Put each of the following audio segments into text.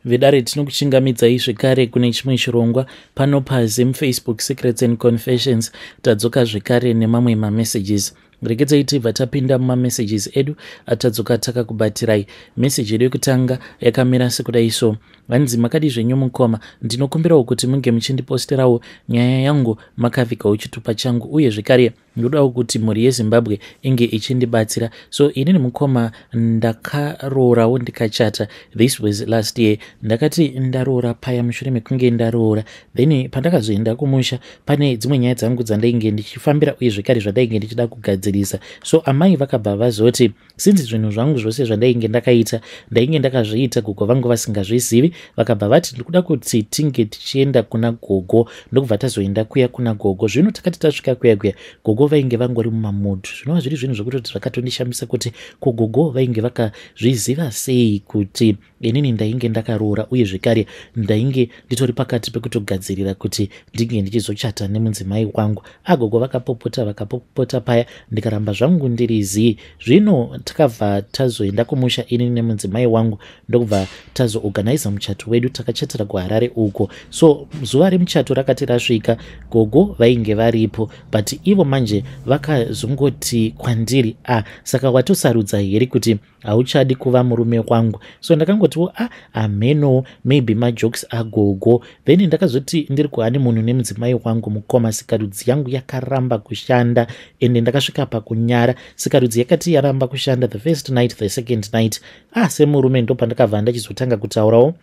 Vedare, tinokuchingamidzai zvekare kune chimwe chirongwa pano paZim Facebook Secrets and Confessions. Tadzoka zvekare nemamwe mamessages. Regedzai tibva tapinda mumamessages edu atadzoka takakubatirai. Meseji yedu yekutanga yakamira sekudai so: Hanzi, "Makadi zvenyu mukoma? Ndinokumbirawo kuti munge muchindiposterawo nyaya yangu makavigawo chitupa changu, uye zvekare ndodawo kuti mhuri yeZimbabwe inge ichindibatsira. So inini mukoma, ndakaroorawo ndikachata. This was last year. Ndakati ndaroora paya, mushure mekunge ndaroora, then pandakazoenda kumusha, pane dzimwe nyaya dzangu dzandainge ndichifambira uye zvekare zvandainge ndichida kugadzirisa. So amai vakabva vazoti, since zvinhu zvangu zvose zvandainge ndakaita, ndainge ndakazviita gogo vangu vasingazvizivi, vakabva vati ndikuda kuti tinge tichienda kuna gogo. Ndokubva tazoenda kuya kuna gogo. Zvino takati tasvika kuya kuya, gogo vainge vangori mumamudhu, zvinova zviri zvinhu zvekutoti zvakatondishamisa kuti kugogo vainge vakazviziva sei kuti inini ndainge ndakaroora, uye zvekare ndainge nditori pakati pekutogadzirira kuti ndinge ndichizochata nemudzimai wangu. Agogo vakapopota, vakapopota paya, ndikaramba zvangu ndiri zii. Zvino takabva tazoenda kumusha inini nemudzimai wangu, ndokubva tazoorganiza muchato wedu. Takachatira kuHarare uko. So zuva remuchato rakati rasvika, gogo vainge varipo, but ivo manje vakazongoti kwandiri, 'Ah, saka watosarudza here kuti hauchadi kuva murume wangu?' So ndakangotiwo, 'Ah, ameno, maybe majokes agogo.' Then ndakazoti ndiri kuhoneymoon nemudzimai wangu, mukoma, sikarudzi yangu yakaramba kushanda, ende ndakasvika pakunyara. Sikarudzi yakati yaramba kushanda the first night, the second night, ah, semurume ndo pandakabva ndachizotanga kutaurawo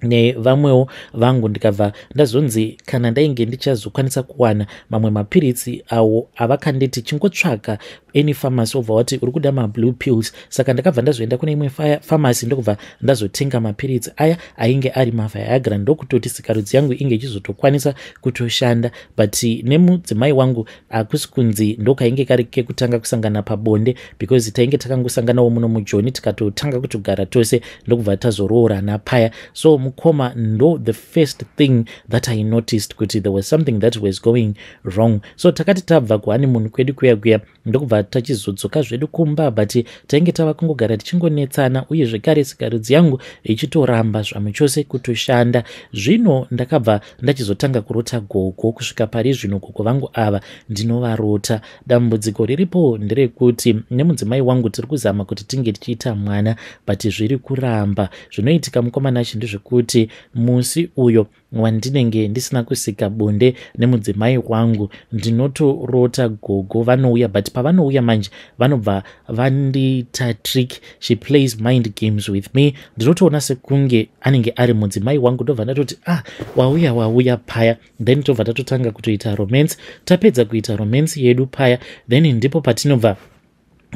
nevamwewo vangu. Ndikabva ndazonzi kana ndainge ndichazokwanisa kuwana mamwe mapiritsi awo avakanditi chingotsvaka any pharmacy, wobva wati uri kuda mablue pills. Saka ndakabva ndazoenda kune imwe pharmacy, ndokubva ndazotenga mapiritsi aya ainge ari maViagra, ndokutoti sikarudzi yangu inge ichizotokwanisa kutoshanda. But nemudzimai wangu hakusi kunzi ndokainge kari kekutanga kusangana pabonde, because tainge takangosanganawo muno muJoni, tikatotanga kutogara tose, ndokubva tazoroorana paya. So mukoma, ndo the first thing that I noticed kuti there was something that was going wrong. So takati tabva kuhoneymoon kwedu kuya kuya, ndokubva tachizodzoka zvedu kumba, but tainge tava kungogara tichingonetsana, uye zvekare sikarudzi yangu ichitoramba zvamwe chose kutoshanda. Zvino ndakabva ndachizotanga kurota gogo. Kusvika pari zvino gogo vangu ava ndinovarota. Dambudziko riripo nderekuti nemudzimai wangu tiri kuzama kuti tinge tichiita mwana, but zviri kuramba. Zvinoitika, mukoma Nashe, ndezvekuti musi uyo wandinenge ndisina kusika bonde nemudzimai wangu, ndinotorota gogo vanouya. But pavanouya manje, vanobva vandiita trick. She plays mind games with me. Ndinotoona sekunge anenge ari mudzimai wangu. Ndobva ndatoti, 'Ah, wauya, wauya paya.' Then tobva tatotanga kutoita romance. Tapedza kuita romance yedu paya, then ndipo patinobva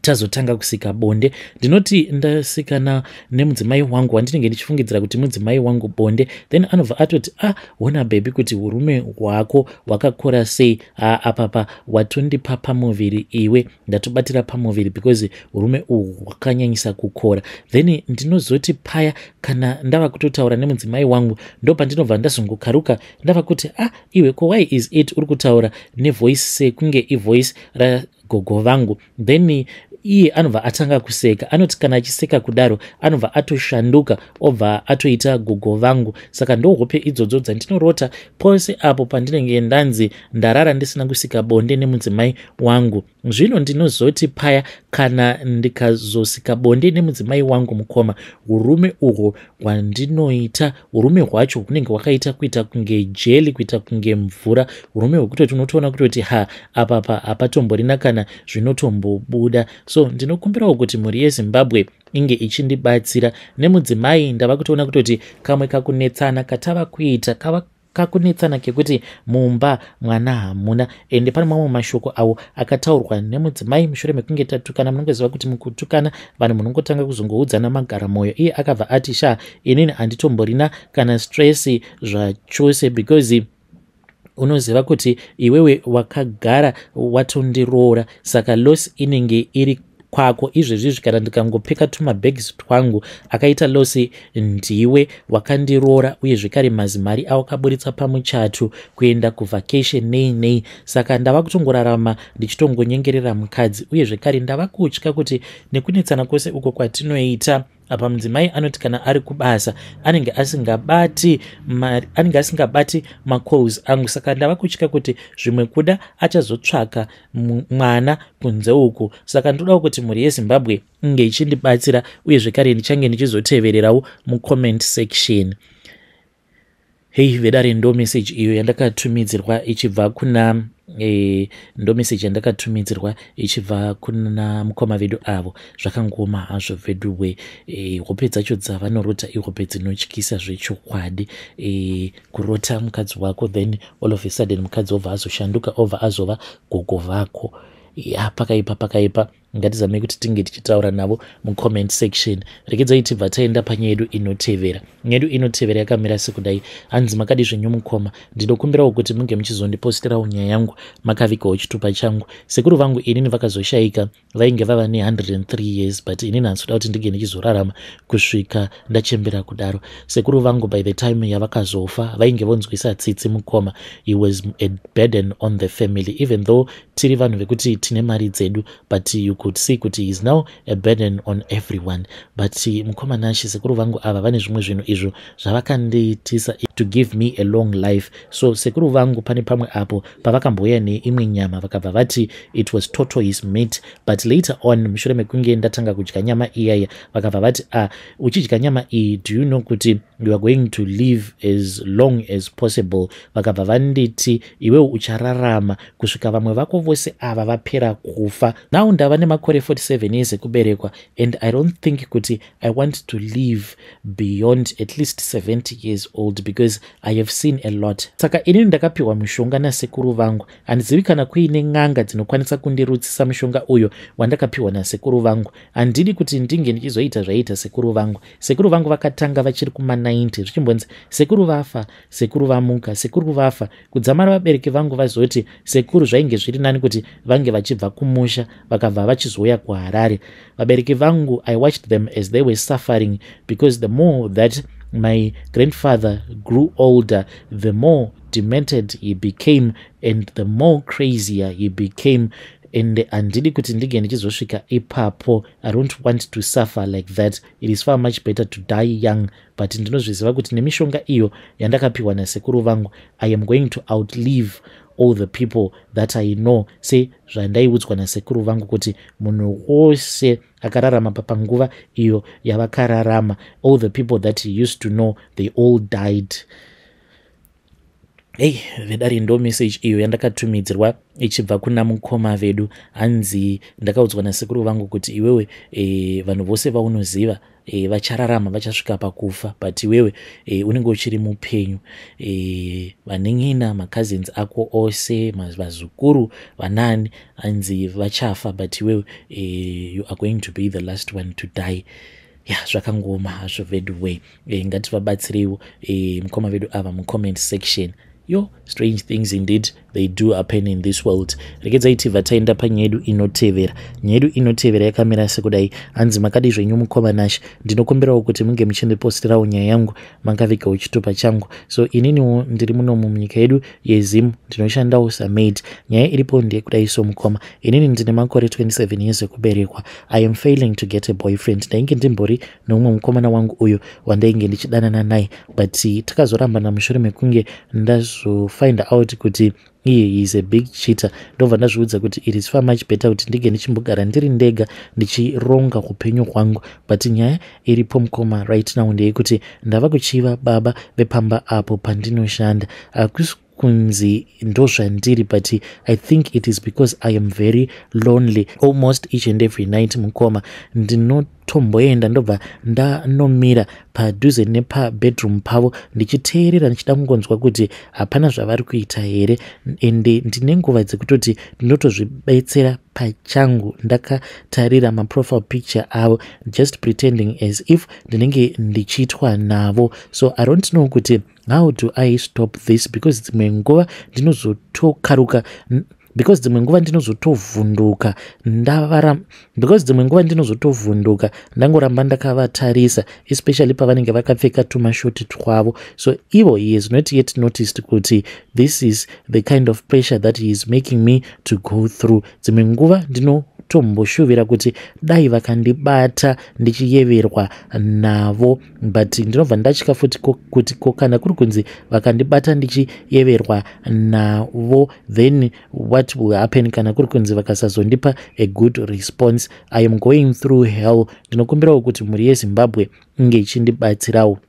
tazotanga kusika bonde. Ndinoti ndasikana nemudzimai wangu wandinenge ndichifungidzira kuti mudzimai wangu bonde, then anobva atoti, 'Ah, ona baby, kuti urume hwako hwakakura sei. Apapa watondipa pamuviri iwe, ndatobatira pamuviri because urume uhwu hwakanyanyisa kukora.' Then ndinozoti paya kana ndava kutotaura nemudzimai wangu, ndo pandinobva ndazongokaruka ndava kuti, 'Ah, iwe, ko why is it uri kutaura nevoice sekunge ivoice ragogo vangu?' Then iye anobva atanga kuseka. Anoti kana achiseka kudaro, anobva atoshanduka, obva atoita gogo vangu. Saka ndohope idzodzo dzandinorota pose apo pandinenge ndanzi ndarara ndisina kusika bonde nemudzimai wangu. Zvino ndinozoti paya kana ndikazosika bonde nemudzimai wangu, mukoma, urume uhwo hwandinoita, urume hwacho hunenge hwakaita kuita kunge jelly, kuita kunge mvura, urume hwekutoti unotoona kutoti ha, apapa hapatomborina kana zvinotombobuda. So ndinokumbirawo kuti mhuri yeZimbabwe inge ichindibatsira. Nemudzimai ndava kutoona kutoti kamwe kakunetsana katava kuita kava kakunetsana kekuti mumba mwana hamuna. Ende pane mamwe mashoko awo akataurwa nemudzimai mushure mekunge tatukana. Munongoziva kuti mukutukana vanhu munongotanga kuzongoudzana magara mwoyo. Iye akabva ati, 'Sha, inini handitomborina kana stress zvachose, because unoziva kuti iwewe wakagara watondiroora, saka loss inenge iri kwako. Izvezvizvi kana ndikangopfeka tumabags twangu, akaita loss ndiwe wakandiroora, uye zvekare mazimari awakaburitsa pamuchato, kuenda kuvacation, nei nei. Saka ndava kutongorarama ndichitongonyengerera mukadzi, uye zvekare ndava kutya kuti nekunetsana kwose uko kwatinoita Apa mudzimai anoti kana ari kubasa anenge asingabati mari, anenge asingabati macalls angu. Saka ndava kutya kuti zvimwe kuda achazotsvaka mwana kunze uku. Saka ndodawo kuti mhuri yeZimbabwe inge ichindibatsira, uye zvekare ndichange ndichizotevererawo mucomment section. Hei vedare, ndo message iyo yandakatumidzirwa ichibva kuna ndo message yandakatumidzirwa ichibva kuna mukoma vedu avo. Zvakangoma hazvo veduwe. Hope dzacho dzavanorota ihope dzinotyisa zvechokwadi. Kurota mukadzi wako, then all of a sudden mukadzi obva azoshanduka, obva azova gogo vako. Ya, pakaipa, pakaipa. Ngatizamei kuti tinge tichitaura navo mucomment section. Rekedzai tibva taenda panyaya yedu inotevera. Nyaya yedu inotevera yakamira sekudai. Hanzi, "Makadi zvenyu mukoma? Ndinokumbirawo kuti munge muchizondiposterawo nyaya yangu makavigawo chitupa changu. Sekuru vangu inini vakazoshayika vainge vava ne103 years, but inini handisi kuti ndinge ndichizorarama kusvika ndachembera kudaro. Sekuru vangu by the time yavakazofa vainge vonzwisa tsitsi mukoma. He was a burden on the family. Even though tiri vanhu vekuti tine mari dzedu, but you could see kuti he is now a burden on everyone. But mukoma Nashi, sekuru vangu ava vane zvimwe zvinhu izvo zvavakandiitisa to give me a long life. So sekuru vangu pane pamwe apo pavakambouya neimwe nyama, vakabva vati it was tortoise meat. But later on, mushure mekunge ndatanga kudya nyama iyaya, vakabva vati, 'Ah, uchidya nyama iyi, do you know kuti you are going to live as long as possible?' Vakabva vanditi, 'Iwewo uchararama kusvika vamwe vako vose ava vapera kufa.' Now ndava nemakore 47 years ekuberekwa, and I don't think kuti I want to live beyond at least 70 years old because I have seen a lot. Saka inini ndakapiwa mushonga nasekuru vangu. Handizivi kana kuine n'anga dzinokwanisa kundirutsisa mushonga uyo wandakapiwa nasekuru vangu. Handidi kuti ndinge ndichizoita zvaiita sekuru vangu. Sekuru vangu vakatanga vachiri kuma90, zvichimbonzi sekuru vafa, sekuru vamuka, sekuru vafa, kudzamara vabereki vangu vazoti sekuru zvainge zviri nani kuti vange vachibva kumusha, vakabva vachizouya kuHarare. Vabereki vangu, I watched them as they were suffering, because the more that my grandfather grew older, the more demented he became and the more crazier he became, and handidi kuti ndinge ndichizosvika ipapo. I don't want to suffer like that. It is far much better to die young, but ndinozviziva kuti nemishonga iyo yandakapiwa nasekuru vangu, I am going to outlive all the people that I know, sezvandaiudzwa nasekuru vangu kuti munhu wose akararama papanguva iyo yavakararama, all the people that he used to know, they all died." Hei vedare, ndo message iyo yandakatumidzirwa ichibva kuna mukoma vedu. Hanzi, "Ndakaudzwa nasekuru vangu kuti iwewe vanhu vose vaunoziva vachararama, vachasvika pakufa, but iwewe unenge uchiri mupenyu. Vanin'ina, macousins ako ose, vazukuru, vanani, hanzi vachafa, but iwewe you are going to be the last one to die." Ya, zvakangoma hazvo vedu. Ngativabatsireiwo mukoma vedu ava mucomment section. Yo, strange things indeed, they do happen in this world. Regedzai tibva taenda panyaya yedu inotevera. Nyaya yedu inotevera yakamira sekudai. Hanzi, "Makadi zvenyu mukoma Nash? Ndinokumbirawo kuti munge muchindipostirawo nyaya yangu makavigawo chitupa changu. So ininiwo ndiri munomu munyika yedu yeZim, ndinoshandawo samaid. Nyaya iripo ndeyekudai. So mukoma, inini ndine makore 27 years ekuberekwa. I am failing to get a boyfriend. Ndainge ndimbori neumwe mukomana wangu uyo wandainge ndichidanana naye, but takazorambana mushure mekunge ndazofind out kuti iye is a big cheater. Ndobva ndazviudza kuti it is far much better kuti ndinge ndichimbogara ndiri ndega ndichironga upenyu hwangu. But nyaya iripo mukoma right now ndeyekuti ndava kuchiva baba vepamba apo pandinoshanda. Hakusi kunzi ndozvandiri, but I think it is because I am very lonely. Almost each and every night mukoma, ndinotomboenda ndobva ndanomira padhuze nepabedroom pavo ndichiteerera, ndichida kungonzwa kuti hapana zvavari kuita here. Ende ndine nguva dzekutoti ndinotozvibetsera pachangu ndakatarira maprofile picture avo, just pretending as if ndinenge ndichiitwa navo. So I don't know kuti how do I stop this, because dzimwe nguva ndinozotokaruka, because dzimwe nguva ndinozotovhunduka ndavara, because dzimwe nguva ndinozotovhunduka ndangoramba ndakavatarisa, especially pavanenge vakapfeka tumashoti twavo. So ivo, he has not yet noticed kuti this is the kind of pressure that he is making me to go through. Dzimwe nguva ndino Ndinotomboshuvira kuti dai vakandibata ndichiyeverwa navo, but ndinobva ndatya futi kuti ko kana kuri kunzi vakandibata ndichiyeverwa navo, then what will happen kana kuri kunzi vakasazondipa a good response? I am going through hell. Ndinokumbirawo kuti mhuri yeZimbabwe inge ichindibatsirawo.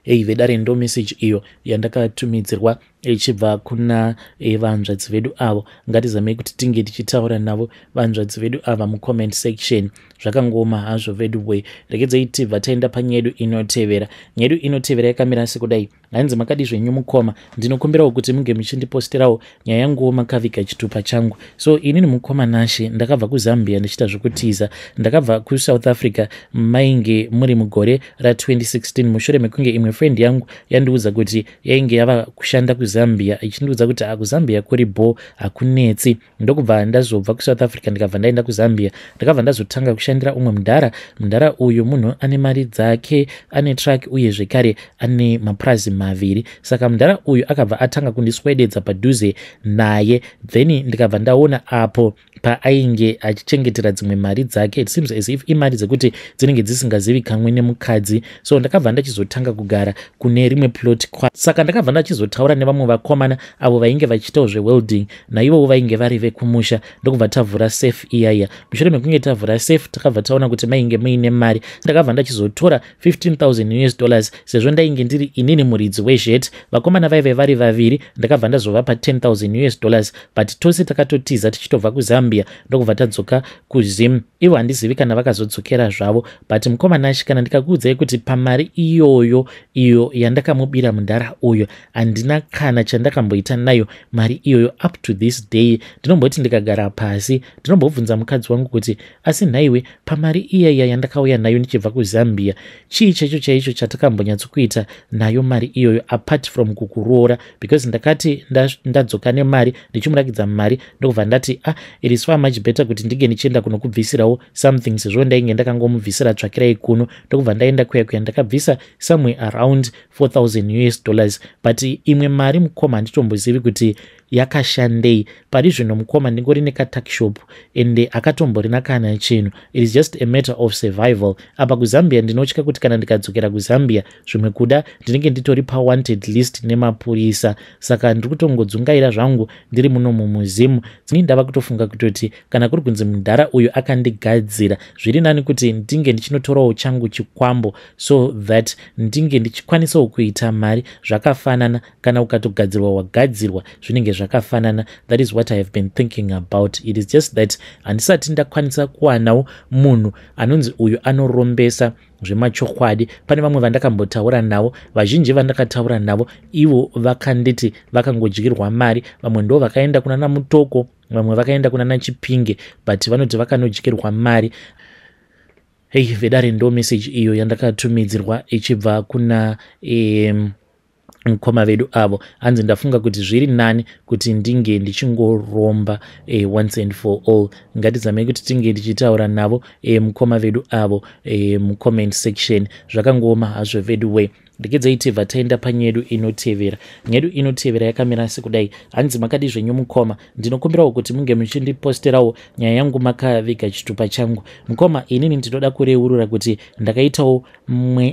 Ei vedare, ndo message iyo yandakatumidzirwa ichibva kuna vanzvadzi vedu avo. Ngatizamei kuti tinge tichitaura navo vanzvadzi vedu ava mucomment section. Zvakangooma hazvo vedu. Regedzai tibva taenda panyedu inotevera. Nyedu inotevera yakamira sekudai. Hanzi, "Makadi zvenyu mukoma? Ndinokumbirawo kuti munge muchindiposterawo nyaya yanguwo makaviga chitupa changu. So inini, mukoma Nashe, ndakabva kuZambia ndichiita zvokutiza. Ndakabva kuSouth Africa mainge muri mugore ra2016, mushure mekunge imwe friend yangu yandiudza kuti yainge yava kushanda kuZambia, ichindiudza kuti akuZambia kuri bo, hakunetsi. Ndokubva ndazobva kuSouth Africa, ndikabva ndaenda kuZambia. Ndakabva ndazotanga kushandira umwe mudhara. Mudhara uyu munhu ane mari dzake, ane truck, uye zvekare ane mapurazi maviri. Saka mudhara uyu akabva atanga kundiswededza padhuze naye. Then ndikabva ndaona apo paainge achichengetera dzimwe mari dzake. It seems as if imari dzekuti dzinenge dzisingazivikanwe nemukadzi. So ndakabva ndachizotanga kugara kune rimwe plot. Saka ndakabva ndachizotaura nevamwe vakomana avo vainge vachiitawo zvewelding, naivowo vainge vari vekumusha. Ndokubva tavhura safe iyaiya. Mushure mekunge tavhura safe, takabva taona kuti mainge muine mari. Ndakabva ndachizotora $15,000 US, sezvo ndainge ndiri inini muridzi wezhet. Vakomana vaive vari vaviri, ndakabva ndazovapa $10,000 US, but tose takatotiza tichitobva kuZambia, ndokubva tadzoka kuZim. Ivo handizivi kana vakazodzokera zvavo. But mukoma Nashi, kana ndikakuudzai kuti pamari iyoyo iyo yandakamubira mudhara uyo, handina kana chandakamboita nayo mari iyoyo up to this day. Ndinomboti ndikagara pasi, ndinombobvunza mukadzi wangu kuti, asi nhaiwe, pamari iyaiya yandakauya nayo ndichibva kuZambia, chii chaicho chaicho chatakambonyatsokuita nayo mari iyoyo apart from kukuroora? Because ndakati ndadzoka nemari, ndichimurakidza mari, ndokubva ndati, ah, it is far much better kuti ndinge ndichienda kunokubvisirawo something, sezvo ndainge ndakangomubvisira tsvakirai kuno. Ndokubva ndaenda kuya kuya, ndakabvisa somewhere around $4000 US, but imwe mari, mukoma, handitombozivi kuti yakashandei. Pari zvino, mukoma, ndingori nekatuckshop, ende akatomborina kana chinhu. It is just a matter of survival. Apa kuZambia ndinotya kuti kana ndikadzokera kuZambia, zvimwe kuda ndinenge nditori pawanted list nemapurisa. Saka ndiri kutongodzungaira zvangu ndiri muno mumuzimu. Dzini ndava kutofunga kutoti kana kuri kunzi mudhara uyu akandigadzira, zviri nani kuti ndinge ndichinotorawo changu chikwambo, so that ndinge ndichikwanisawo kuita mari. Zvakafanana, kana ukatogadzirwa wagadzirwa, zvinenge zvakafanana. That is what I have been thinking about. It is just that handisati ndakwanisa kuwanawo munhu anonzi uyu anorombesa zvemachokwadi. Pane vamwe vandakambotaura navo, vazhinji vandakataura navo ivo vakanditi vakangodyirwa mari. Vamwe ndo vakaenda kuna naMutoko, vamwe vakaenda kuna naChipinge, but vanoti vakanodyirwa mari. Hei vedare, ndo message iyo yandakatumidzirwa ichibva kuna mukoma vedu avo. Hanzi, ndafunga kuti zviri nani kuti ndinge ndichingoromba once and for all. Ngatizamei kuti tinge tichitaura navo mukoma vedu avo mucomment section. Zvakangooma hazvo vedu we. Regedzai tibva taenda panyedu inotevera. Nyedu inotevera yakamira sekudai. Hanzi, "Makadi zvenyu mukoma? Ndinokumbirawo kuti munge muchindiposterawo nyaya yangu makaviga chitupa changu. Mukoma, inini ndinoda kureurura kuti ndakaitawo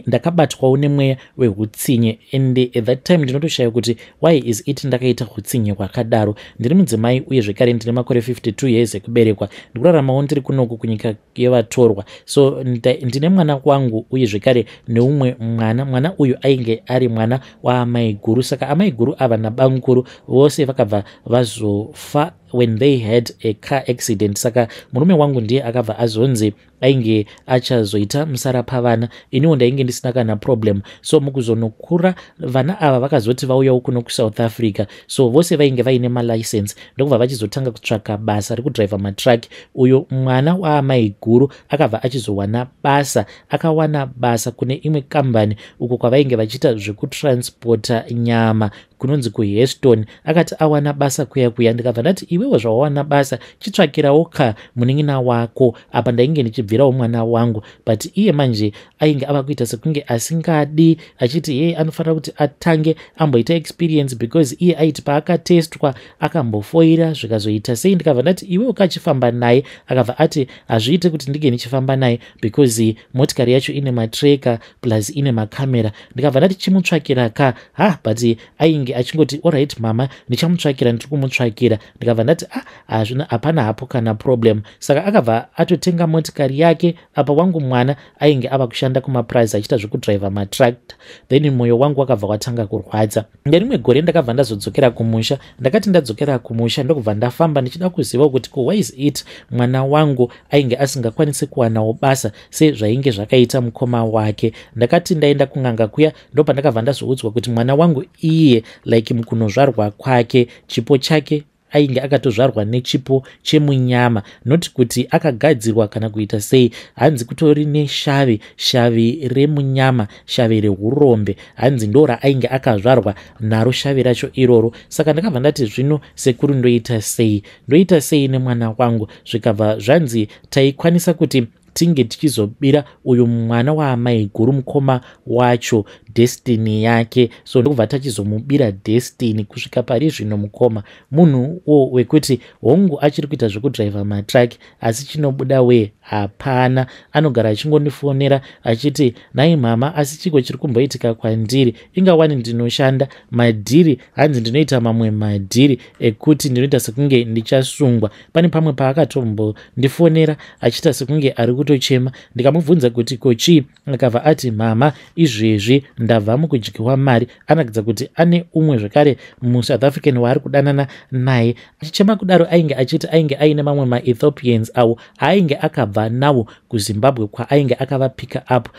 ndakabatwawo nemweya weutsinye, and at that time ndinotoshaya kuti why is it ndakaita utsinye hwakadaro. Ndiri mudzimai, uye zvekare ndine makore 52 years ekuberekwa. Ndikuraramawo ndiri kunoku kunyika yevatorwa. So ndine mwana wangu, uye zvekare neumwe mwana. Mwana uyu ainge ari mwana waamai guru. Saka amai guru ava nabamukuru vose vakabva vazofa when they had a car accident. Saka murume wangu ndiye akabva azonzi ainge achazoita musara pavana. Iniwo ndainge ndisina kana problem. So mukuzonokura, vana ava vakazoti vauyawo kuno kuSouth Africa. So vose vainge vaine malicense, ndokubva vachizotanga kutsvaka basa rekudhiraivha matruck. Uyo mwana waamai guru akabva achizowana basa. Akawana basa kune imwe kambani uko kwavainge vachiita zvekutranspota nyama. Kunonzi kuHeston. Akati awana basa kuya kuya, ndikabva ndati, "Iwewo zvawawana basa, chitsvakirawo ka munin'ina wako." Apa ndainge ndichibvirawo mwana wangu, but iye manje ainge ava kuita sekunge asingadi, achiti ye anofanira kuti atange amboita experience, because iye aiti paakatestwa akambofoira, zvikazoita sei. Ndikabva ndati, "Iwe ukachifamba naye." Akabva ati, "Hazviite kuti ndinge ndichifamba naye because motikari yacho ine matracker plus ine makamera." Ndikabva ndati, "Chimutsvakira ka." Ha, but ainge achingoti, "Alright mama, ndichamutsvakira, ndiri kumutsvakira." Ndikabva ndati, "Ah, hazvina, hapana hapo kana problem." Saka akabva atotenga motikari yake. Apa wangu mwana ainge ava kushanda kumapurazi achiita zvekudhiraivha matractor. Then mwoyo wangu wakabva watanga kurwadza. Ngerimwe gore ndakabva ndazodzokera kumusha. Ndakati ndadzokera kumusha, ndokubva ndafamba ndichida kuziva kuti ko why is it mwana wangu ainge asingakwanisi kuwanawo basa sezvainge zvakaita mukoma wake. Ndakati ndaenda kun'anga kuya, ndopandakabva ndazoudzwa kuti mwana wangu iye, like mukunozvarwa kwake, chipo chake ainge akatozvarwa nechipo chemunyama, noti kuti akagadzirwa kana kuita sei. Hanzi kutori neshavi, shavi remunyama, shavi reurombe. Hanzi ndo raainge akazvarwa naro shavi racho iroro. Saka ndakabva ndati, "Zvino sekuru, ndoita sei? Ndoita sei nemwana wangu?" Zvikabva zvanzi taikwanisa kuti tinge tichizobira uyu mwana waamai guru, mukoma wacho, destiny yake. So ndokubva tachizomubira destiny. Kusvika pari zvino mukoma munhuwo wekuti hongu achiri kuita zvekudhiraivha matruck, asi chinobuda we hapana. Anogara achingondifonera achiti, "Nhai mama, asi chiko chiri kumboitika kwandiri? Ingawani ndinoshanda madhiri." Hanzi, "Ndinoita mamwe madhiri ekuti ndinoita sekunge ndichasungwa." Pane pamwe paakatombondifonera achiita sekunge ari kutochema. Ndikamubvunza kuti ko chii, akabva ati, "Mama, izvezvi ndabva mukudyiwa mari." Anoratidza kuti ane umwe zvekare muSouth African waari kudanana naye. Achichema kudaro, ainge achiti ainge aine mamwe maEthiopians avo ainge akabva nawo kuZimbabwe, kwaainge akavapika up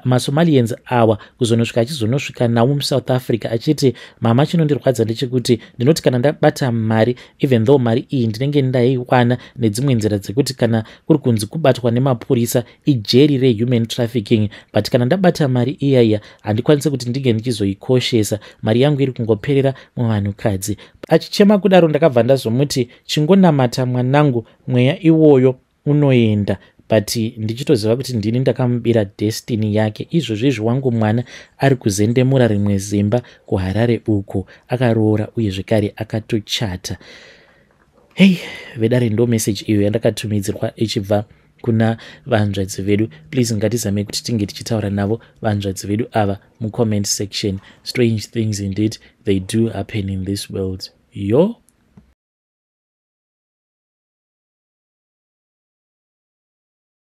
maSomalians awa, kuzonosvika achizonosvika nawo muSouth Africa. Achiti, "Mama, chinondirwadza ndechekuti ndinoti kana ndabata mari, even though mari iyi ndinenge ndaiwana nedzimwe nzira dzekuti kana kuri kunzi kubatwa nemapurisa ijeri rehuman trafficking, but kana ndabata mari iyaiya, handikwanisi kuti ndinge ndichizoikoshesa. Mari yangu iri kungoperera muvanhukadzi." Achichema kudaro, ndakabva ndazomuti, "Chingonamata mwanangu, mweya iwoyo unoenda." But ndichitoziva kuti ndini ndakamubira destiny yake. Izvozvo izvi wangu mwana ari kuzendemura rimwe zimba kuHarare uko, akaroora uye zvekare akatochata. Hei vedare, ndo meseji iyo yandakatumidzirwa ichibva kuna vanzvadzi vedu. Please, ngatizamei kuti tinge tichitaura navo vanzvadzi vedu ava mucomment section. Strange things indeed, they do happen in this world yo.